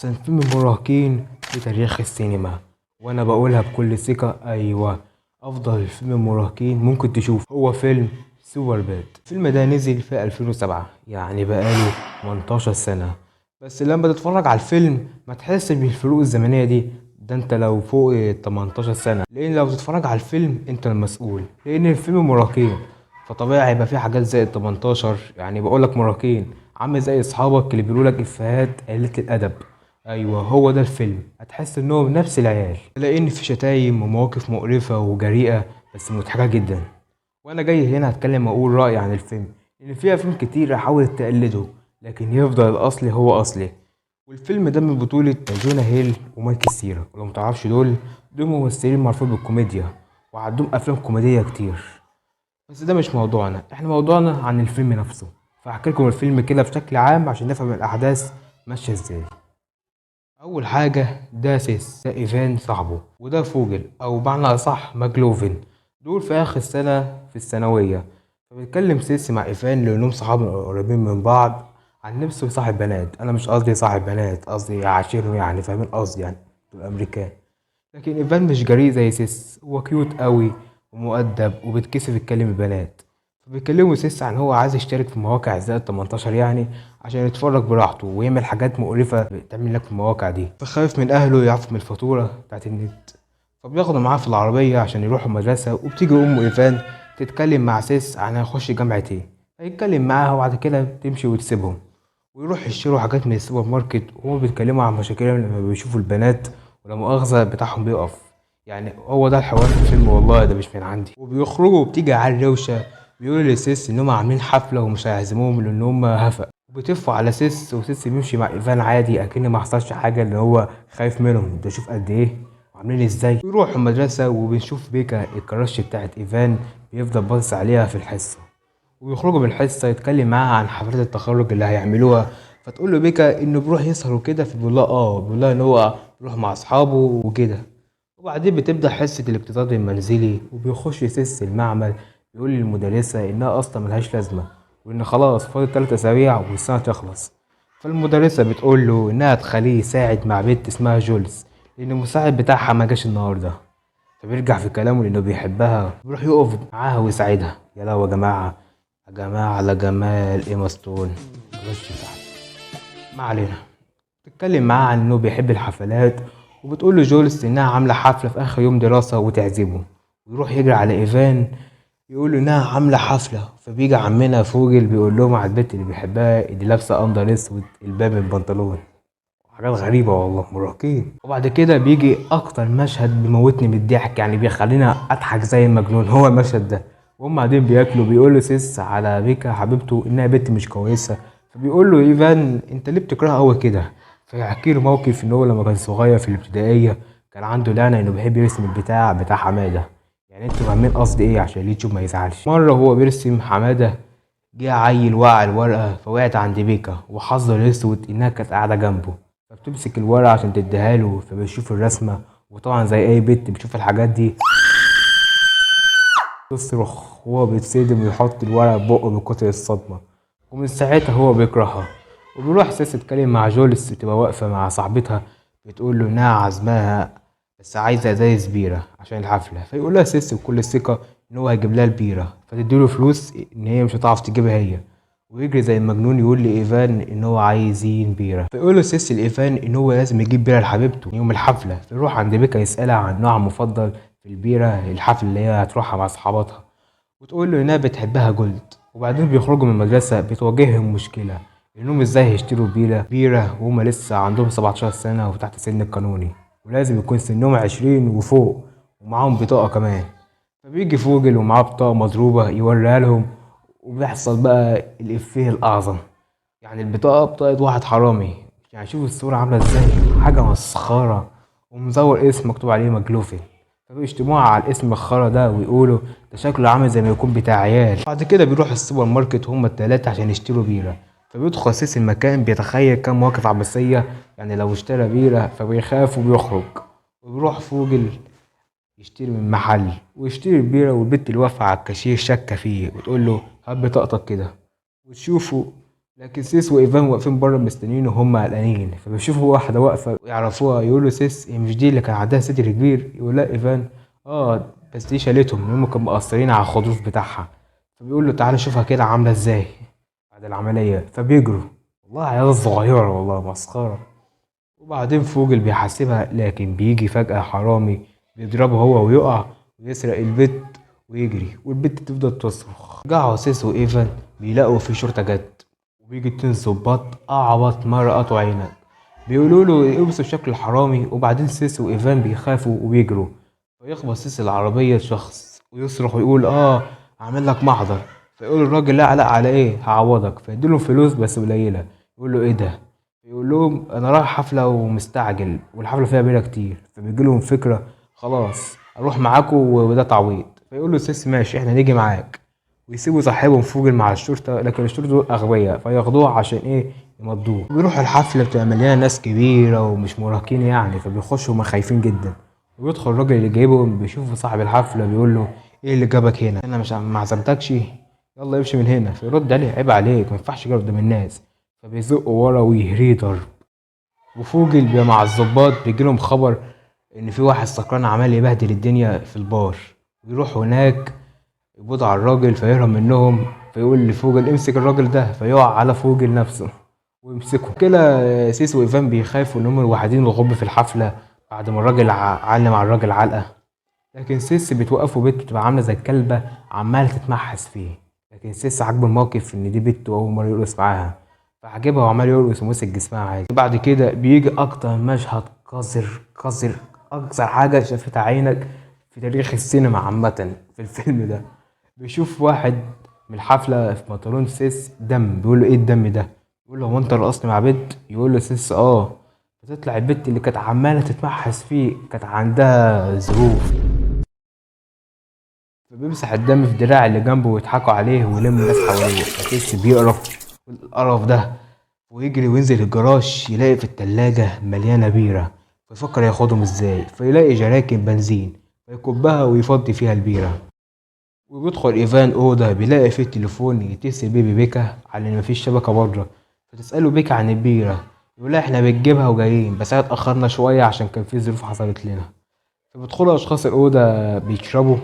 احسن فيلم مراهقين في تاريخ السينما، وانا بقولها بكل ثقة. ايوه، افضل فيلم مراهقين ممكن تشوفه هو فيلم سوبر باد. الفيلم ده نزل في 2007، يعني بقاله 18 سنة، بس لما تتفرج على الفيلم ما تحس بالفروق الزمنية دي. ده انت لو فوق 18 سنة، لان لو تتفرج على الفيلم انت المسؤول، لان الفيلم مراهقين فطبيعي هيبقى فيه حاجات زي ال 18. يعني بقولك مراهقين عامل زي اصحابك اللي بيقولوا لك افيهات قليلة الادب. ايوه هو ده الفيلم، هتحس انهم نفس العيال، لان في شتايم ومواقف مقرفة وجريئة بس مضحكة جدا. وانا جاي هنا هتكلم واقول رأيي عن الفيلم، لان في افلام كتير حاولت تقلده لكن يفضل الاصلي هو اصلي. والفيلم ده من بطولة جونا هيل ومايكل سيرا، ولو متعرفش دول ممثلين معروفين بالكوميديا وعندهم افلام كوميدية كتير، بس ده مش موضوعنا، احنا موضوعنا عن الفيلم نفسه. فهحكي لكم الفيلم كده بشكل عام عشان نفهم الاحداث ماشية ازاي. اول حاجة ده سيس، ده ايفان صاحبه، وده فوجل او بمعنى اصح ماكلوفن، دول في اخر سنة في الثانوية. فبيتكلم سيس مع ايفان لانهم صحاب قريبين من بعض عن نفسه صاحب بنات. انا مش قصدي صاحب بنات، قصدي عاشرهم يعني، فاهمين قصدي يعني، دول امريكان. لكن ايفان مش جريء زي سيس، هو cute قوي ومؤدب وبيتكسف يتكلم البنات. فبيكلموا سيس عن هو عايز يشترك في مواقع زائد 18 يعني عشان يتفرج براحته ويعمل حاجات مقرفة بتعمل لك في المواقع دي، فخايف من اهله يعرفوا من الفاتورة بتاعت النت. فبياخدوا معاه في العربية عشان يروحوا المدرسة، وبتيجي أم إيفان تتكلم مع سيس عن هيخش جامعة ايه، هيتكلم معاها وبعد كده تمشي وتسيبهم ويروح يشتروا حاجات من السوبر ماركت. وهما بيتكلموا عن مشاكلهم لما بيشوفوا البنات ولا مؤاخذة بتاعهم بيقف، يعني هو ده الحوار في الفيلم، والله ده مش من عندي. وبيخرجوا وبتيجي على الروشة بيقولوا لسيس إن هما عاملين حفلة ومش هيعزموهم لأن هما هفق، وبيتفوا على سيس، وسيس بيمشي مع إيفان عادي أكن ما حصلش حاجة، اللي هو خايف منهم. ده شوف قد إيه عاملين إزاي. بيروحوا المدرسة وبنشوف بيكا ال crush بتاعت إيفان بيفضل باصص عليها في الحصة، وبيخرجوا من الحصة يتكلم معاها عن حفلات التخرج اللي هيعملوها. فتقول له بيكا إنه بيروح يسهر وكده، فبيقول لها بيقول لها إن هو بيروح مع أصحابه وكده. وبعدين بتبدأ حصة الاقتصاد المنزلي، وبيخش سيس المعمل بيقول للمدرسة إنها أصلا ملهاش لازمة وإن خلاص فاضل 3 أسابيع والسنة تخلص. فالمدرسة بتقول له إنها تخليه يساعد مع بنت اسمها جولز لأن المساعد بتاعها ما جاش النهاردة. فبيرجع في كلامه لأنه بيحبها، بيروح يقف معاها ويساعدها. يا لهوي يا جماعة، يا جماعة على جمال إيما ستون، غش تحت. ما علينا. بتتكلم معاه عن إنه بيحب الحفلات، وبتقول له جولز إنها عاملة حفلة في آخر يوم دراسة وتعزمه. ويروح يجري على إيفان يقول له إنها عاملة حفلة. فبيجي عمنا فوجل بيقول لهم على البنت اللي بيحبها اللي لابسة under أسود الباب من البنطلون. حاجات غريبة والله، مراهقين. وبعد كده بيجي أكتر مشهد بيموتني من الضحك، يعني بيخلينا أضحك زي المجنون، هو المشهد ده. وهم قاعدين بياكلوا بيقول له سيس على بيكا حبيبته إنها بنت مش كويسة. فبيقول له إيفان أنت ليه بتكرهها قوي كده؟ فيحكي له موقف إن هو لما كان صغير في الابتدائية كان عنده لعنة إنه بيحب يرسم البتاع بتاع حمادة. يعني انتوا فاهمين قصدي ايه عشان اليوتيوب ما يزعلش. مرة هو بيرسم حمادة جه عيل وقع الورقة فوقعت عند بيكا، وحظه الاسود انها كانت قاعدة جنبه، فبتمسك الورقة عشان تديها له، فبيشوف الرسمة، وطبعا زي اي بنت بتشوف الحاجات دي تصرخ، وهو بيتصدم ويحط الورقة في بقه من كتر الصدمة، ومن ساعتها هو بيكرهها. وبيروح سيس يتكلم مع جولس، بتبقى واقفة مع صاحبتها بتقول له انها عازماها بس عايزة ازايز بيرة عشان الحفلة. فيقول لها سيس بكل ثقة ان هو هيجيب لها البيرة، فتديله فلوس ان هي مش هتعرف تجيبها هي، ويجري زي المجنون يقول لإيفان ان هو عايزين بيرة. فيقول له سيس لإيفان ان هو لازم يجيب بيرة لحبيبته يوم الحفلة. فيروح عند بيكا يسألها عن نوعها المفضل في البيرة الحفلة اللي هي هتروحها مع صحاباتها، وتقول له انها بتحبها جولد. وبعدين بيخرجوا من المدرسة بتواجههم مشكلة انهم ازاي هيشتروا بيرة وهما لسه عندهم 17 سنة وتحت سن القانوني، ولازم يكون سنهم 20 وفوق ومعاهم بطاقة كمان. فبيجي فوجل ومعاه بطاقة مضروبة يوريها لهم، وبيحصل بقى الإفيه الأعظم، يعني البطاقة بطاقة واحد حرامي، يعني شوف الصورة عاملة ازاي، حاجة مسخرة، ومزور اسم مكتوب عليه مجلوفي. فبيشتموها على الاسم الخرا ده ويقولوا ده شكله عامل زي ما يكون بتاع عيال. بعد كده بيروح السوبر ماركت هما التلاتة عشان يشتروا بيرة. فبيدخل سيس المكان بيتخيل كام مواقف عبثية، يعني لو اشترى بيرة فبيخاف وبيخرج. وبيروح فوجل يشتري من محل ويشتري البيرة، والبنت اللي واقفة على الكاشير شاكة فيه وتقول له هات بطاقتك كده، وتشوفه لكن سيس وايفان واقفين بره مستنيين وهم قلقانين. فبيشوفوا واحدة واقفة يعرفوها، يقولوا سيس هي مش دي اللي كان عندها صدر كبير؟ يقول لا ايفان اه بس دي شالتهم هم كانوا مقصرين على الخروف بتاعها. فبيقول له تعالى شوفها كده عامله ازاي بعد العملية. فبيجروا، والله عيال صغيرة والله مسخرة. وبعدين فوجل بيحاسبها، لكن بيجي فجأة حرامي بيضربه هو ويقع ويسرق البت ويجري، والبت تفضل تصرخ. رجعوا سيس وايفان بيلاقوا في شرطة جت، وبيجي اتنين ظباط اعبط ما رأته عينك، بيقولوا له اوصف شكل الحرامي. وبعدين سيس وايفان بيخافوا وبيجروا، فيخبط سيس العربية شخص ويصرخ ويقول اه اعمل لك محضر. فيقول الراجل لا لا على ايه هعوضك، فيديله فلوس بس قليلة. يقول له ايه ده؟ يقول لهم انا رايح حفلة ومستعجل والحفلة فيها بيرة كتير. فبيجي لهم فكرة خلاص اروح معاكم وده تعويض. فيقول له سيس ماشي احنا نيجي معاك، ويسيبوا صاحبهم فوجل مع الشرطة، لكن الشرطة دول اغبياء فياخدوه عشان ايه يمضوه. بيروحوا الحفلة بتبقى مليانة ناس كبيرة ومش مراهقين يعني، فبيخشوا هما خايفين جدا. ويدخل الراجل اللي جايبهم بيشوفوا صاحب الحفلة بيقول له ايه اللي جابك هنا؟ انا مش ما عزمتكش، يلا امشي من هنا. فيرد عليه عيب عليك ما ينفعش كده قدام الناس. فبيزقوا ورا ويهريه ضرب. وفوجل بيبقى مع الظباط، بيجيلهم خبر ان في واحد سكران عمال يبهدل الدنيا في البار، ويروحوا هناك يقبضوا على الراجل فيهرب منهم. فيقول لفوجل امسك الراجل ده، فيقع على فوجل نفسه ويمسكه كده. سيس وايفان بيخافوا ان هم الوحيدين اللي غب في الحفلة بعد ما الراجل علم على الراجل علقه. لكن سيس بتوقفه بنت بتبقى عامله زي الكلبة عماله تتمحس فيه، لكن سيس عاجبه الموقف ان دي بنت واول مرة يرقص معاها، فعجبها وعمال يرقص ومسك جسمها عادي. بعد كده بيجي اكتر مشهد قذر قذر اكثر حاجة شافتها عينك في تاريخ السينما عامة في الفيلم ده. بيشوف واحد من الحفلة في بنطلون سيس دم، بيقول له ايه الدم ده؟ بيقول له هو انت رقصت مع بنت؟ يقول له سيس اه. فتطلع البنت اللي كانت عماله تتمحس فيه كانت عندها ظروف، فبيمسح الدم في دراع اللي جنبه ويضحكوا عليه ويلموا الناس حواليه. فسيس بيقرف القرف ده ويجري وينزل الجراج، يلاقي في التلاجة مليانة بيرة، فيفكر ياخدهم ازاي، فيلاقي جراكن بنزين فيكبها ويفضي فيها البيرة. وبيدخل ايفان اوضة بيلاقي فيه التليفون يتصل بيه ببيكا على ان مفيش شبكة بره، فتسأله بيكا عن البيرة، يقول لها احنا بنجيبها وجايين بس اتأخرنا شوية عشان كان في ظروف حصلت لنا. فبيدخلوا اشخاص الاوضة بيشربوا،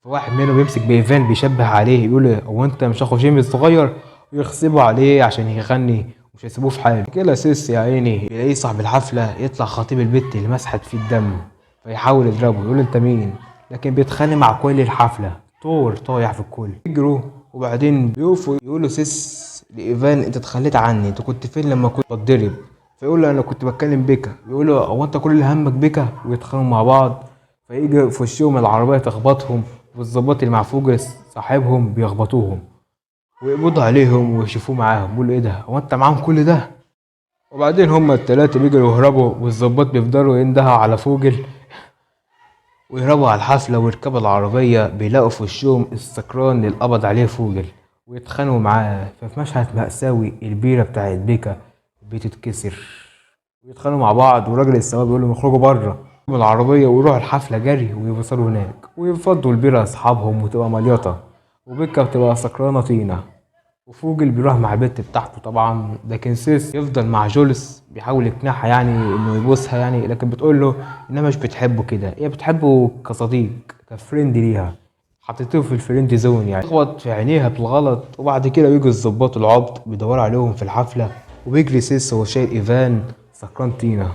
فواحد منهم بيمسك بايفان بيشبه عليه يقول له هو انت مش اخو جيمي الصغير؟ ويغصبوا عليه عشان يغني ومش هيسيبوه في حاله. كده سيس يا عيني بيلاقيه صاحب الحفلة يطلع خطيب البت اللي مسحت فيه الدم، فيحاول يضربه يقول له انت مين؟ لكن بيتخانق مع كل الحفلة، طور طايح في الكل. يجروا وبعدين بيقفوا يقولوا سيس لايفان انت اتخليت عني، انت كنت فين لما كنت بتضرب؟ فيقول له انا كنت بتكلم بيكا. يقول له هو انت كل اللي همك بيكا؟ ويتخانقوا مع بعض. فيجي في وشهم العربية تخبطهم، والظباط اللي مع فوجل صاحبهم بيخبطوهم ويقبضوا عليهم ويشوفوه معاهم، بيقولوا ايه ده هو انت معاهم كل ده؟ وبعدين هما التلاتة بيجروا يهربوا، والظباط بيفضلوا يندهوا على فوجل ويهربوا على الحفلة ويركبوا العربية. بيلاقوا في وشهم السكران اللي قبض عليه فوجل ويتخانقوا معاه. ففي مشهد مأساوي البيرة بتاعت بيكا بتتكسر ويتخانقوا مع بعض، والراجل السواق بيقول لهم اخرجوا بره من العربية ويروحوا الحفلة جري ويوصلوا هناك ويفضوا البيرة أصحابهم وتبقى مليطة، وبيكا بتبقى سكرانة طينة. وفوجل بيروح مع البت بتاعته طبعا، لكن سيس يفضل مع جولس بيحاول يقنعها يعني انه يبوسها يعني، لكن بتقول له انها مش بتحبه كده، هي بتحبه كصديق ك friend ليها، حطيته في ال friend zone يعني. تخبط في عينيها بالغلط. وبعد كده بيجوا الظباط العبط بيدوروا عليهم في الحفلة، وبيجري سيس وهو شايل ايفان سكران طينة،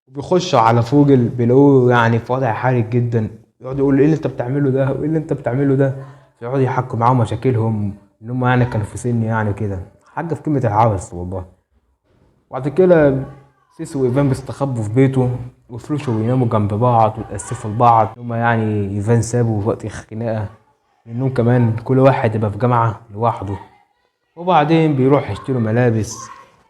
وبيخشوا على فوجل بيلاقوه يعني في وضع حرج جدا، يقعد يقول ايه اللي انت بتعمله ده وايه اللي انت بتعمله ده، فيقعدوا يحكوا معاهم مشاكلهم ان هم يعني كانوا في سن يعني كده حاجة في قمة العبث والله. وبعد كده سيس وايفان بيستخبوا في بيته ويفرشوا ويناموا جنب بعض ويتأسفوا لبعض ان هم يعني ايفان سابه في وقت الخناقة، لانهم كمان كل واحد يبقى في جامعه لوحده. وبعدين بيروح يشتروا ملابس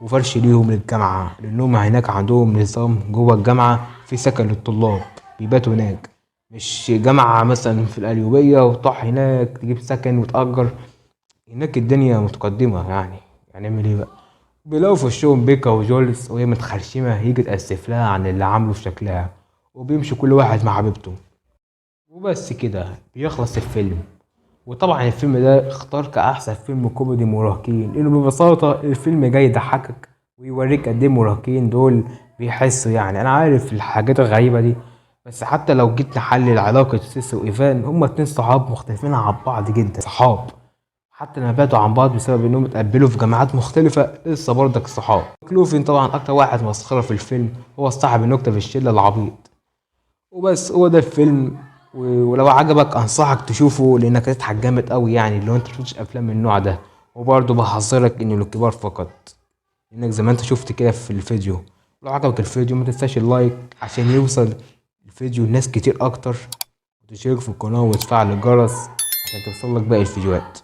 وفرش ليهم للجامعة، لانهم هناك عندهم نظام جوه الجامعة في سكن للطلاب بيباتوا هناك، مش جامعه مثلا في القليوبيه وتروح هناك تجيب سكن وتأجر، هناك الدنيا متقدمة يعني هنعمل ايه بقى. بيلاقوا في وشهم بيكا وجولس وهي متخرشمة يجي تأسف لها عن اللي عامله في شكلها، وبيمشي كل واحد مع حبيبته. وبس كده بيخلص الفيلم. وطبعا الفيلم ده اختار كأحسن فيلم كوميدي مراهقين، لأنه ببساطة الفيلم جاي يضحكك ويوريك قد ايه المراهقين دول بيحسوا. يعني أنا عارف الحاجات الغريبة دي، بس حتى لو جيت نحلل علاقة سيس وإيفان، هما اتنين صحاب مختلفين عن بعض جدا، صحاب حتى لما بعدوا عن بعض بسبب انهم اتقبلوا في جامعات مختلفة لسه برضك صحاب. كلوفين طبعا اكتر واحد مسخرة في الفيلم، هو صاحب النكتة في الشلة العبيط. وبس هو ده الفيلم، ولو عجبك انصحك تشوفه لانك هتضحك جامد قوي، يعني لو انت مشفتش افلام من النوع ده. وبرضه بحذرك انه للكبار فقط، لانك زي ما انت شفت كده في الفيديو. لو عجبك الفيديو ما تنساش ال like عشان يوصل الفيديو لناس كتير اكتر، وتشترك في القناة وتفعل الجرس عشان توصلك باقي الفيديوهات.